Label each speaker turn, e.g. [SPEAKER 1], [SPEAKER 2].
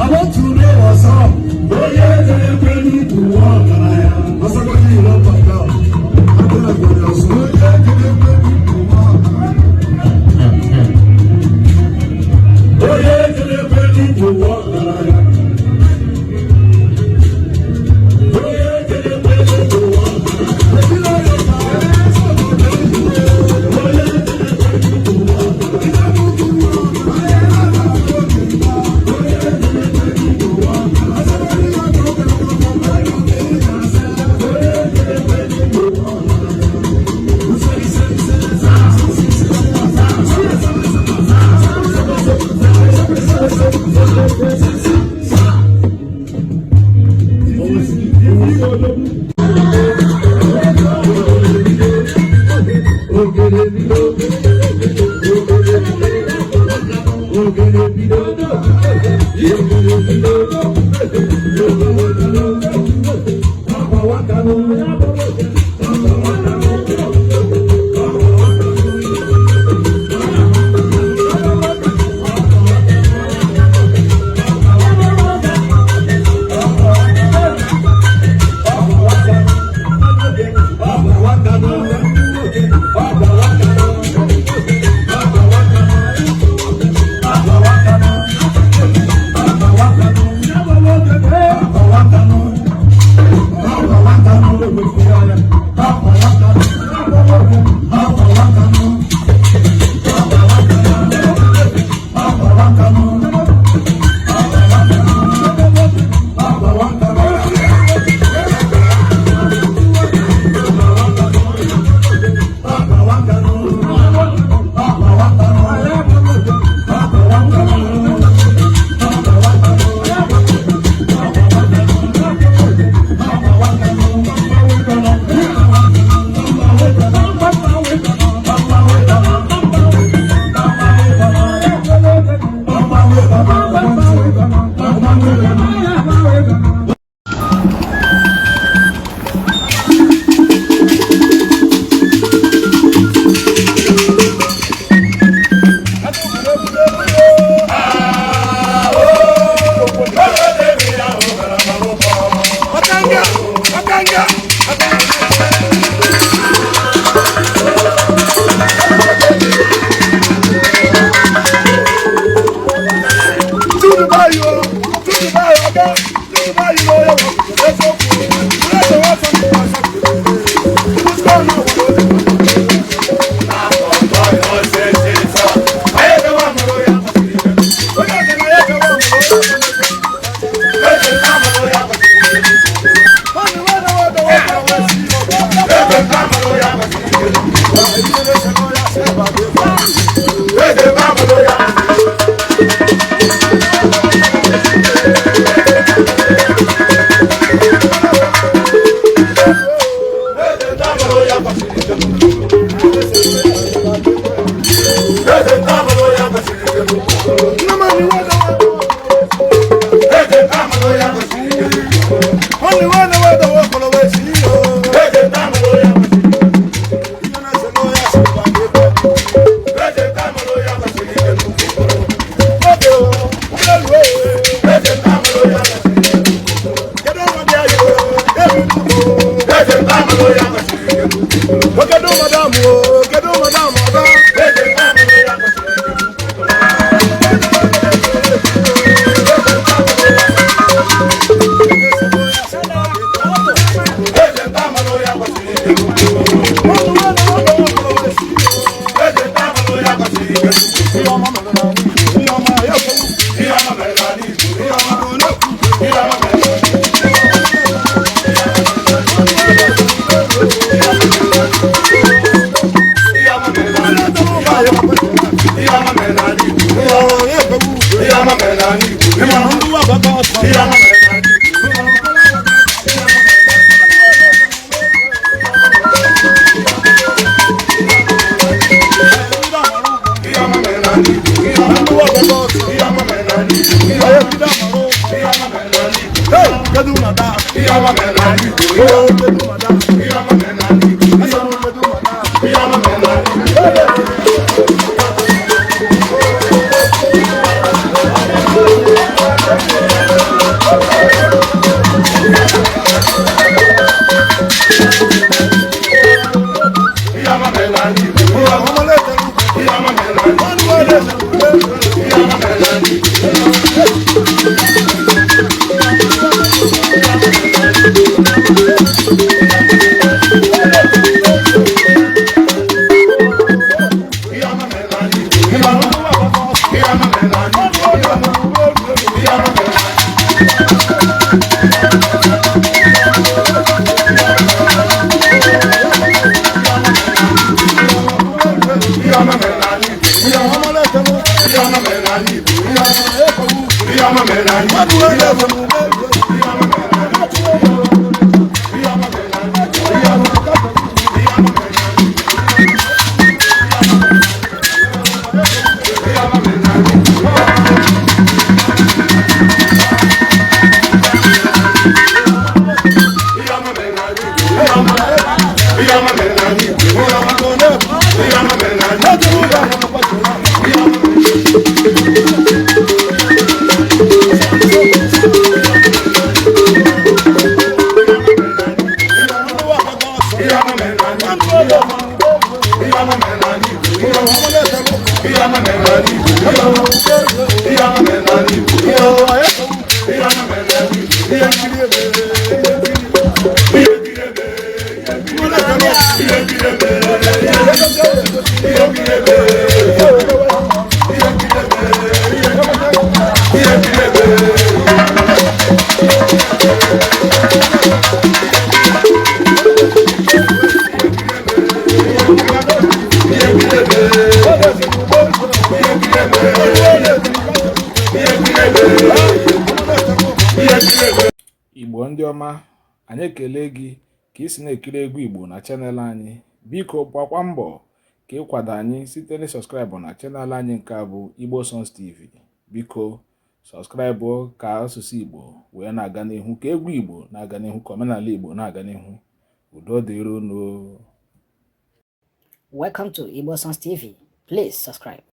[SPEAKER 1] I want to know what's up.
[SPEAKER 2] Thank you.
[SPEAKER 1] Kedu madam?
[SPEAKER 2] Ihe ọma mere n'ala Igbo.
[SPEAKER 1] Oh, kedu madam?
[SPEAKER 2] Ihe ọma mere n'ala Igbo.
[SPEAKER 1] Asị m kedu madam?
[SPEAKER 2] Ihe ọma mere n'ala Igbo. Ihe ọma mere n'ala Igbo.
[SPEAKER 1] Ọmọlẹ́tẹ̀lú.
[SPEAKER 2] Ihe ọma mere n'ala Igbo.
[SPEAKER 1] Wọ́n ní wọ́n lè ṣàkóso.
[SPEAKER 2] Ihe ọma mere n'ala Igbo. Ihe ọma mere n'ala Igbo. Ihe ọma ihe ọma mere n'ala Igbo. Ihe ọma mere n'ala Igbo. Ihe ọma mere n'ala Igbo.
[SPEAKER 1] Ọmọlẹ́tẹ̀lú.
[SPEAKER 2] Ihe ọma mere n'ala Igbo. Ihe ọma mere n'ala Igbo.
[SPEAKER 1] Wọ́n ní wọ́n lè ṣàkóso.
[SPEAKER 2] Ihe ọma mere n'ala Igbo. Ihe ọma ihe ọma mere n'ala Igbo. Ihe ọma mere n'ala Igbo. Ihe ọma mere n'ala Igbo. Ihe ọma ihe ọma mere n'ala Igbo. Ihe ọma ihe ọma mere n'ala Igbo. Ihe ọma mere n'ala Igbo. Ihe ọma mere n'ala Igbo. Ihe ọma ihe ọma mere n'ala Igbo. Ihe ọma ihe ọma mere n'ala Igbo. Ihe ọma ihe ọma mere n'ala Igbo. Ihe nkiri ebe ihe nkiri ebe ihe nkiri ebe ihe nkiri ebe ihe nkiri ebe ihe nkiri ebe. Ihe nkiri ebe ihe nkiri ebe ihe nkiri ebe.
[SPEAKER 3] Igbo ndị ọma, anyị ekele gị ka ị si na-ekiri egwu Igbo na channel anyị. Biko gbakwa mbọ ka ịkwado anyị site na subscribe na channel anyị nke a bụ Igbo Songs TV. Biko subscribe ka asụsụ Igbo wee na-aga n'ihu, ka egwu Igbo na-aga n'ihu, ka omenala Igbo na-aga n'ihu. Udo dịrị unu.
[SPEAKER 4] Welcome to Igbo Songs TV. Please subscribe.